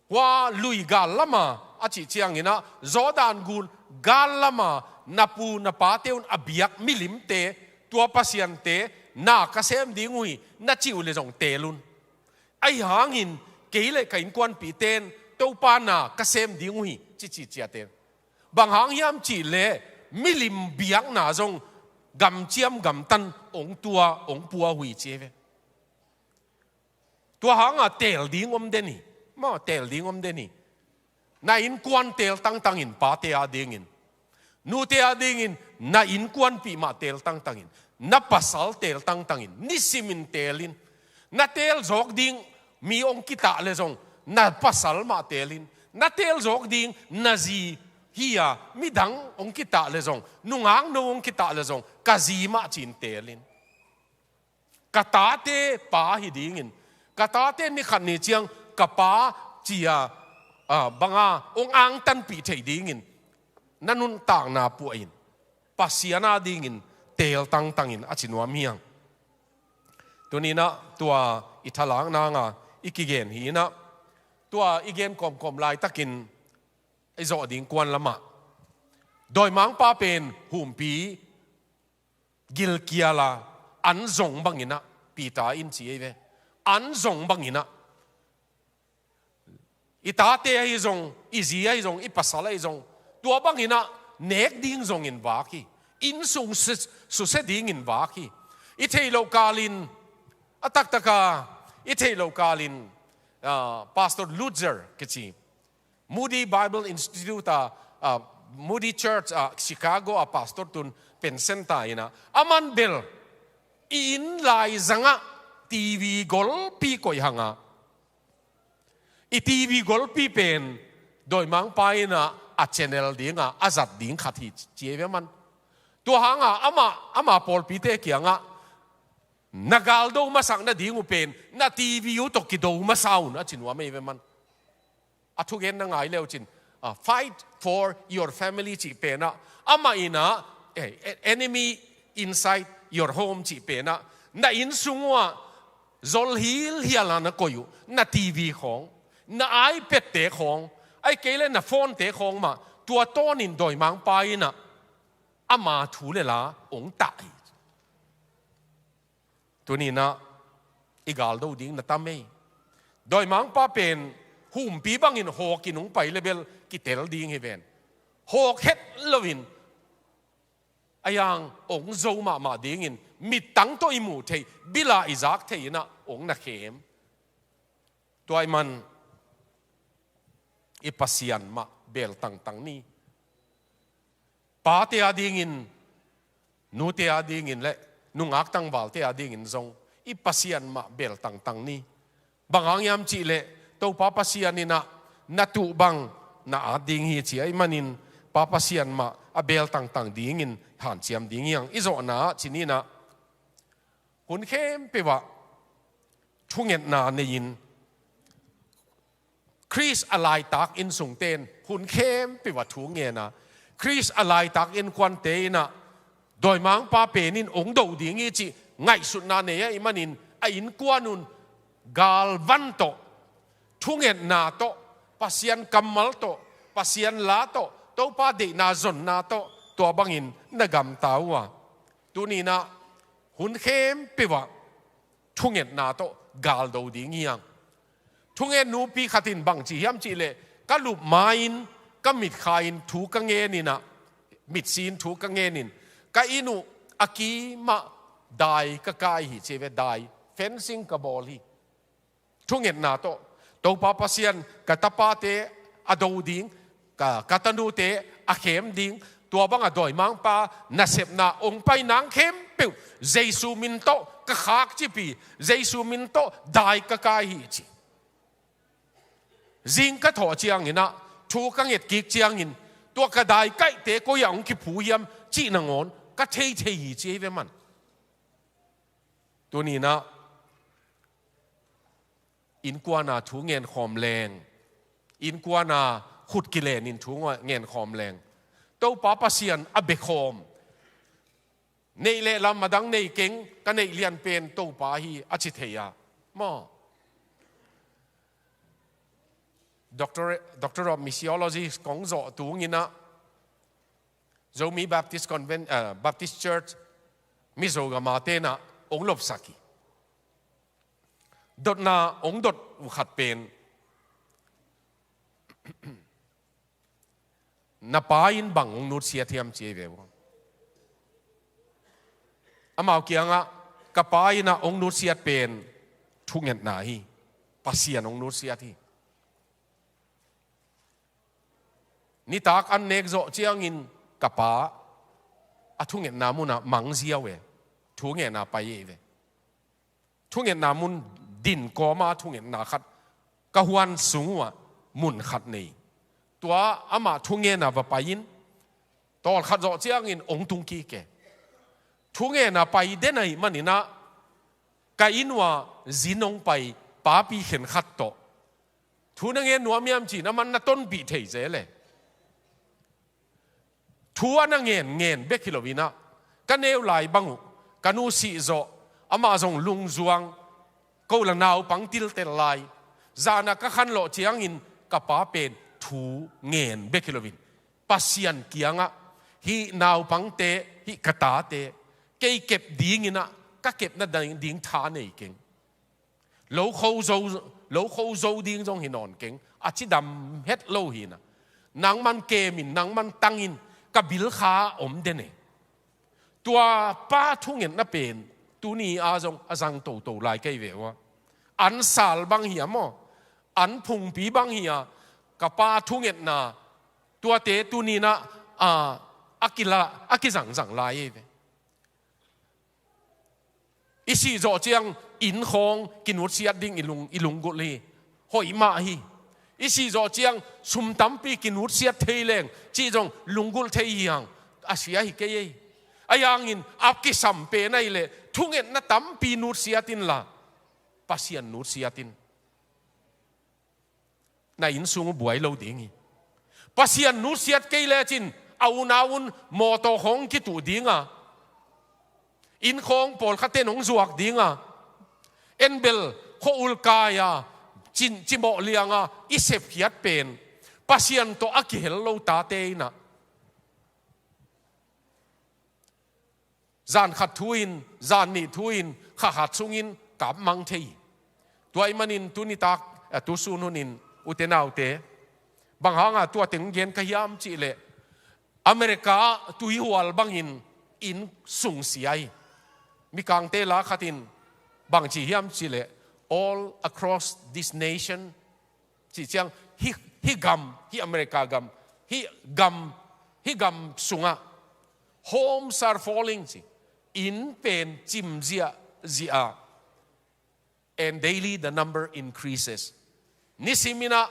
hua lui gal lama a cih cianginah Jordan gun gal lama na pu na pate un a biak milimte, tua pasiante na ka sem ding uh hi na cih uh le zong teel un. Ahi hangin kei le ka innkuanpihte in Topa na ka sem ding uh hi cici ciaten. Bang hang hiam cih leh milim biakna zong gamciam gamtan ong tua ong pua uh hi ci hi ve. Tua hanga teel ding om den hi. Maw, teel ding om den hi. Na innkuan teel tangtangin, pate a dingin. Nute a dingin, na innkuanpih mah teel tangtangin. Na pasal teel tangtangin. Nisimin teelin. Na teel zawk ding mi ong kitah le zong, na pasal mah teelin. Na teel zawk ding, na zi hi a, midang ong kitah le zong, nungak no ong kitah le zong, ka zi mah cin teelin. Ka tate pa hi dingin, ka tate nikhat ni ciang ka pa cia, ah, banga ong angtanpih thei dingin na nuntakna puahin Pasian a dingin teel tangtangin a ci nuam hiang. Tuninah tua i thalak nanga i kigen hinah, tua i gen kawmkawm laitakin i zawh ding kuan lamah dawimangpa pen humpi gilkiala an zong banginah, Peter in ci ei ve. An zong banginah i tate ahi zong, i zi ahi zong, i pasal ahi zong, tua banginah nek ding zongin vak hi. Innsung su, susia dingin vak hi. I theih loh kalin, a taktaka i theih loh kalin, ah, Pastor Lutzer kici Moody Bible Institute a, ah, Moody Church a Chicago a pastor tun pension ta inah, aman bel i inn laizangah TV golpi koih hanga, i TV golpi pen dawimangpa inah a channel dinga a zat ding khat hi ci ei ve man. Tua hanga ama, ama pawlpite kiangah na galdo masak nading uh pen na TV uh tawh kido masa un a ci nuam ei ve man. A thugen na ngai leucin, ah, Fight for Your Family cih penah, amah inah, eh, Enemy Inside Your Home cih penah, na innsung uhah zol hilhiala na koih uh, na TV khawng, na iPad-te khawng, ahih kei le na phone-te khawng mah tua tawnin dawimangpa inah ama thu le la ong tah hi. Tuninah i galdo ding na tam ei. Dawimangpa pen humpi bangin hawkin hong pai le bel kitel ding hi ven. Hawk het loin a yang ong zo mahmah dingin mittang tawh i muh theih, bila i zak thei inah ong na khem. Tua ahih man i Pasian mah beel tangtang ni. Pate a dingin, nute a dingin le nungak tangvalte a dingin zong i Pasian mah beel tangtang ni. Bang hang hiam cih leh Topa Pasian inah na tuh bang na at ding hi ci ahih manin, Pa Pasian mah a beel tangtang dingin hanciam ding hi hang. I zawhna ah ci ni inah, hun khempeuh ah thungetna nei-in, Khrist a laitak innsungte in hun khempeuh ah thu ngen a, Khrist a laitak innkuante inah dawimangpa pen in ong do ding hi cih ngaihsutna nei ahih manin, a innkuan un galvan tawh, thungetna tawh, Pasian kammal tawh, Pasian la tawh, Topa deihna zonna tawh, tua bangin na gamta uh a, tuni inah hun khempeuh ah thungetna tawh galdo ding hi hang. Thunget nupi khat in bang ci hiam cih leh, ka lup ma-in, ka mitkha in thu ka ngen inah, mitsi in thu ka ngen in, ka inn uh a kimah dai ka kai hi ci ve, dai, fencing ka bawl hi. Thungetna tawh, Topa Pasian ka tapate a do ding, ka, ka tanute a khem ding, tua banga dawimangpa nasepna ong pai nang khempeuh Jesu min tawh ka khak cipi, Jesu min tawh dai ka kai hi ci. Zing ka thawh ciangin ah, thu ka nget kik ciangin, tua ka daikaihte koi ah hong kiphu hiam cih nangawn ka thei thei hi ci hi ve man. Tuni-in ah, innkuan a thu ngen khawm leng, innkuan a khut kilenin thu ngen khawm leng, Topa Pasian a bia khawm. Neih leh lam a dang nei keng, ka neih lian pen Topa hi a ci thei a. Maw. Doctor, Doctor of Missiology kong zawh tungin ah, Zomi Baptist Conven-, ah, Baptist Church, Mizo gam a te'n ah hong lopsak hi. Dotna hong dot uh khat pen, na pa in bang hong nutsiat hiam ci hi ve uh. Amau kiangah, ka pa in ah hong nutsiat pen thungetna hi, Pasian hong nutsiat hi. Nitak an nek zawh ciangin ka pa a thungetna munah mang ziau e, thungetna pai e ve. Thungetna mun din kawma thungetna khat ka huan sung uhah mun khat nei. Tua amah thungetna va pai in, tawlkhat zawh ciangin hong tung kik e. Thungetna pai den ahih manin ah, ka inn uah zin hong pai papi khenkhat tawh thu na ngen nuam hiam ci-in amah na tonpih thei zel e. Thu a na ngen ngen bek hi loin ah, ka neu lai bang uh, ka nu sih zawh, amah zong lungzuang, ko la naupang tiltel lai. Zan a ka khanlawh ciangin ka pa pen thu ngen bek hi loin, Pasian kiangah, hih naupangte, hih ka tate, kei kep dingin ah, ka kepna ding, ding tha nei keng. Lo kho zo, lo kho zo ding zong hi nawn keng, a cidam het lo hi-in ah, nangman kemin, nangman tangin, ka bilkha om den e. Tua pa thungetna pen tuni a zong a zang toto lai ka hi ve uh a. An sal bang hi a maw, an phungpi bang hi a, ka pa thungetna, tuate tuni-in ah, a, a kila, a kizangzang lai hi ve. I sih zawh ciang inn khawng kinutsiat ding i lung, i lunggulh hi. Hoih mah hi. I sih zawh ciang sum tampi kinutsiat thei leng cih zong lunggulh thei hi hang. A sia hi kei ei. Ahi hangin a kisam pen ahih leh thungetna tampi nutsiat inla, Pasian nutsiat in. Na inn sung uh buai lo ding hi. Pasian nutsiat kei lecin, a unau un mawtaw khawng kituh ding a, inn khawng pawlkhatte in hong zuak ding a, en bel khua-ul kai a, cin, cimawh liang a i sepkhiat pen Pasian tawh a kihel lo tate in ah, zan khat thu-in, zan nih thu-in, kha khat sungin kap mang thei hi. Tua ahih manin tuni tak, eh, tu sun hunin, ute naute, bang hanga tua teng gen ka hiam cih leh, America tuihual bangin inn sung sia hi. Mikangte la khatin bang ci hiam cih leh, all across this nation, cih ciang, hih, hih gam, hih America gam, hih gam, hih gam sungah, homes are falling, ci. Inn pen cim ziahziah a, and daily the number increases. Nisimin ah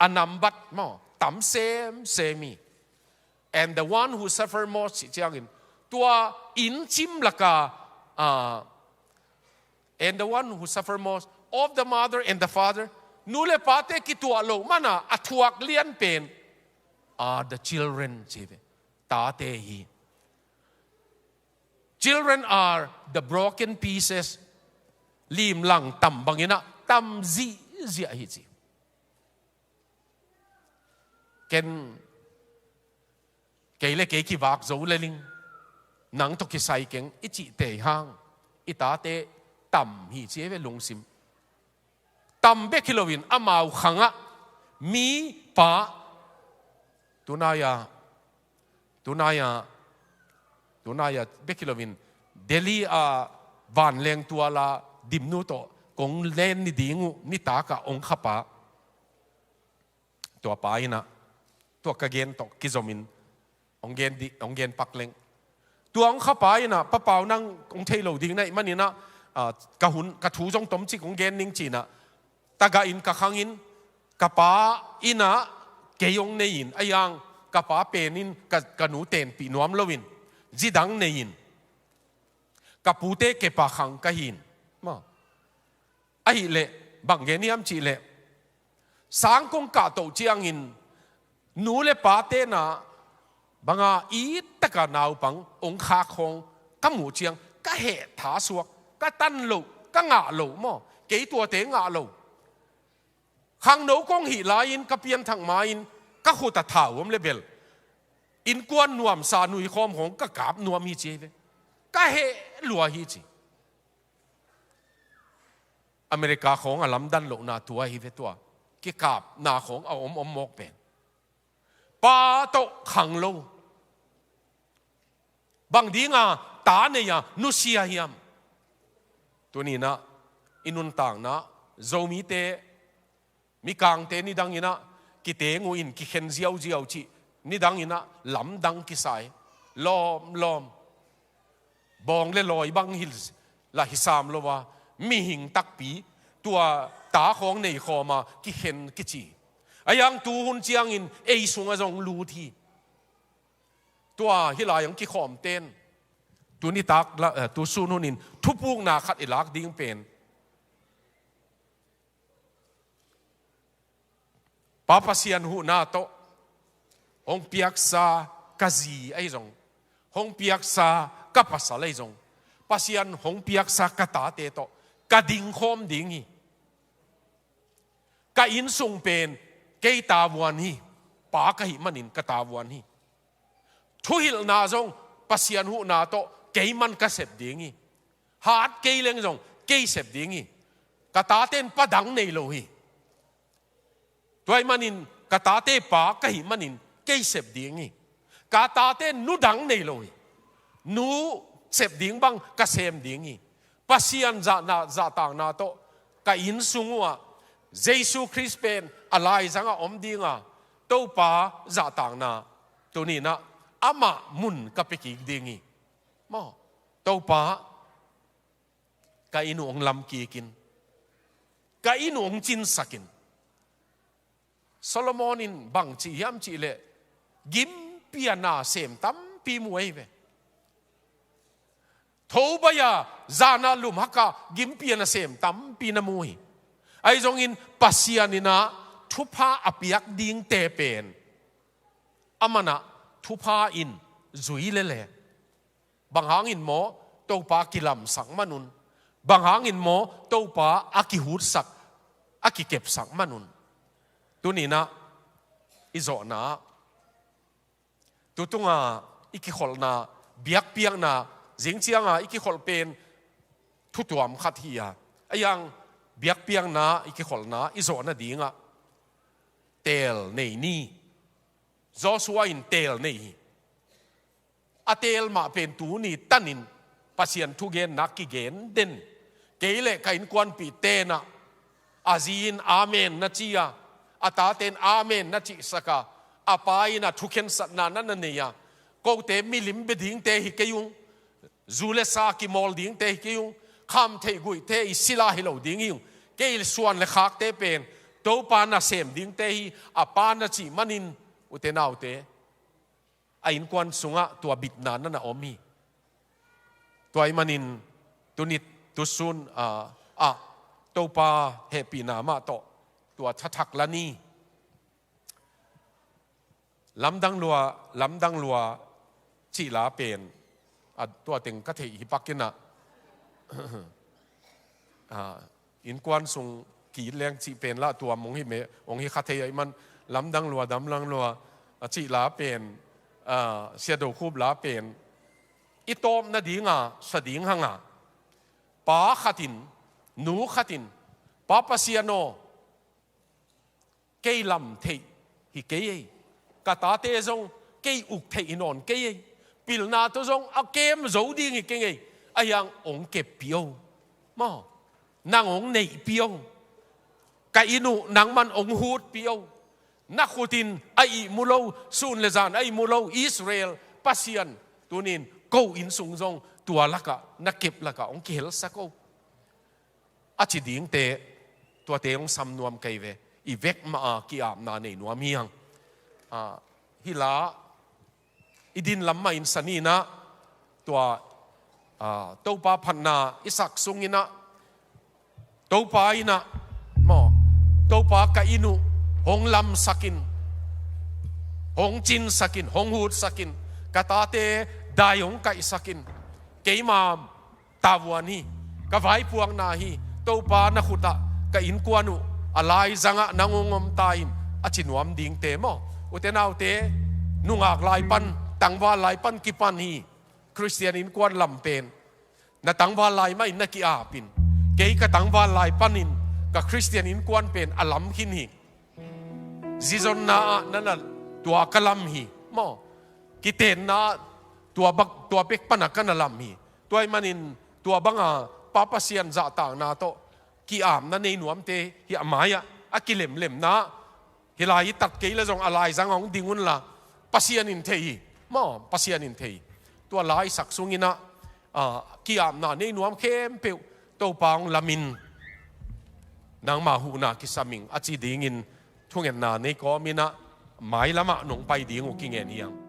a nambat maw, tam semsem hi. And the one who suffer most, cih ciangin, tua inn cim laka, ah, and the one who suffer most of the mother and the father, nu le pate kituah loh mana a thuak lian pen are the children, ci ve. Tate hi. Children are the broken pieces. Limlang tam bangin ah tam zihziah hi, ci. Ken, kei le kei kivak zo le ling, nang tawh kisai keng i cih tei hang, i tate tam hi ci ei ve lungsim. Tam bek hi loin amau khangah mi pa, tunai-a, tunai-a, tunai-a bek hi loin Delhi a vanleng tuala dimnu tawh kong len ni ding uh nitakah ong khapa. Tua pa in ah, tua ka gen tawh kizomin ong gen di, ong gen pak leng. Tua ong khapa in ah, Pa Pau, nang ong thei lo ding na hih manin ah, ah, ka hun, ka thu zong tomcik ong gen ning ci-in ah, tagah in ka khangin, Ka pa in ah kei hong nei in, a hiang ka pa pen in ka, ka nu tenpih nuam loin zi dang nei in, ka pute kepa khang ka hi in. Maw, ahih leh bang gen hiam cih leh, sang kong kahtoh ciangin nu le pa ten ah bang a it taka naupang hong khak khawng ka muh ciang ka heh tha suak, ka tan loh, ka ngah loh maw, kei tuate ngah loh. Khangno kong hih lai-in ka pianthak ma-in ka khut a thau om le bel innkuan nuamsa nui khawm khawng ka kap nuam hi ci hi ve. Ka heh lua hi ci. America khawng a lamdan lohna tua hi ve tua. Kikapna khawng a om om mawk pen. Pa tawh khang lo. Bang dinga ta nei a nusia hiam? Tuni-in ah i nuntakna, Zomite, mikangte nidangin ah kiteng uh in kikhen ziauziau cih, nidangin ah lamdang kisai. Lawm, lawm. Bawng le lawi bang hi lah hi sam lo a, mihing takpi, tua ta khawng nei khawm a kikhen kici. A hiang tu hun ciangin ei sungah zong lut hi. Tua hi lai ang kikhawm ten. Tuni tak la, eh, tu sun hunin thupukna khat i lak ding pen, Pa Pasian huhna tawh hong piaksa ka zi ahi zong, hong piaksa ka pasal ahi zong, Pasian hong piaksa ka tate tawh ka dingkhawm ding hi. Ka innsung pen kei tavuan hi. Pa ka hih manin ka tavuan hi. Thuhilhna zong Pasian huhna tawh keiman ka sep ding hi. Hat kei leng zong kei sep ding hi. Ka tate in pa dang nei lo hi. Tua ahih manin ka tate pa ka hih manin kei sep ding hi. Ka tate in nu dang nei lo hi. Nu sep ding bang ka sem ding hi. Pasian zahna, zahtakna tawh ka innsung uhah Jesu Khrist pen a laizangah om dinga, Topa zahtakna tuni-in ah amah mun ka pia kik ding hi. Maw, Topa, ka inn uh hong lam kikin, ka inn uh hong cinsakin. Solomon in bang ci hiam cih leh, gimpian a sem tampi mu ahi ve. Tho baih a, zan a lumhak a, gimpian a sem tampi na mu hi. Ahi zongin Pasian in ah thupha a piak dingte pen, aman ah thupha in zui lele. Bang hangin maw, Topa kilamsak manun. Bang hangin maw, Topa a kihutsak, a kikepsak manun. Tuni-in ah i zawhna, tutunga i kikholhna, biakpiakna, zingcianga i kikholh pen thutuam khat hi a. A hiang biakpiakna i kikholhna i zawhna dingah teel nei ni. Joshua in teel nei hi. A teel mah pen tuni tanin Pasian thugenna kigen den. Kei le ka innkuanpihte in ah, a zi in amen na ci a, a tate in amen na cihsak a, a pa in ah thukhensatna na na nei a, kote milim bia dingte hi kei ung, zu le sa kimawl dingte hi kei ung, khamtheih guihte i sila hi lo ding hi ung, kei suan le khakte pen Topa nasem dingte hi, a pa na cih manin, ute naute, a innkuan sungah tua bitna na na om hi. Tua ahih manin tuni tusun, ah, ah, Topa hehpihna mah tawh tua thathak la ni. Lamdang lua, lamdang lua cih la pen, ah, tua teng ka theih hi pak in ah, ah, innkuan sung ki-it leng cih pen lah tuam hong hi meh, hong hi kha thei ahih man, lamdang lua, damdang lua a cih la pen, ah, Sia Do Khup la pen i tawp nadinga sa ding hang a, pa khat in, nu khat in, Pa Pasian aw, kei lam theih hi kei ei. Ka tate zong kei uk theih hi nawn kei ei. Pilna tawh zong a kem zo ding hi keng ei. A hiang hong keppih o. Maw, nang hong neihpih o. Ka inn uh nangman hong hutpih o. Na khut in a ihmu lo, sun le zan a ihmu lo Israel Pasian, tunin ko inn sung zong tua lakah, na kep lakah hong kihelsak o, a ci dingte, tuate hong sam nuam kei ve. i vek mah a ki-apna nei nuam hi hang. Ah, hih la i din lam mah in saninah tua, ah, Topa phatna i sak sunginah Topa innah maw, Topa ka inn uh hong lamsakin, hong cinsakin, hong hutsakin, ka tate dai hong kaihsakin, keima tavuan hi, ka vaipuakna hi, Topa na khutah ka innkuan uh a laizangah nang hong om ta in, a ci nuam dingte maw? Ute naute, nungak lai pan, tangval lai pan kipan hi. Khristian innkuan lam pen na tangval lai mah in na ki-apin, kei ka tangval lai panin ka Khristian innkuan pen a lam khin hi. Zizonna ah na na tua ka lam hi maw? Kitenna ah tua bak, tua bek pana ka na lam hi. Tua ahih manin tua banga Pa Pasian zahtakna tawh ki-apna nei nuamte hi a mai-ah a kilemlemna ah, hih lai i tat kei le zong a laizang hong ding unla, Pasian in thei hi maw, Pasian in thei hi. Tua lai sak sunginah, ah, ki-apna nei nuam khempeuh Topa hong lamin nangma huhna kisam ing a ci dingin thungetna nei kawminah mailamah nong pai ding uh kingen hi hang.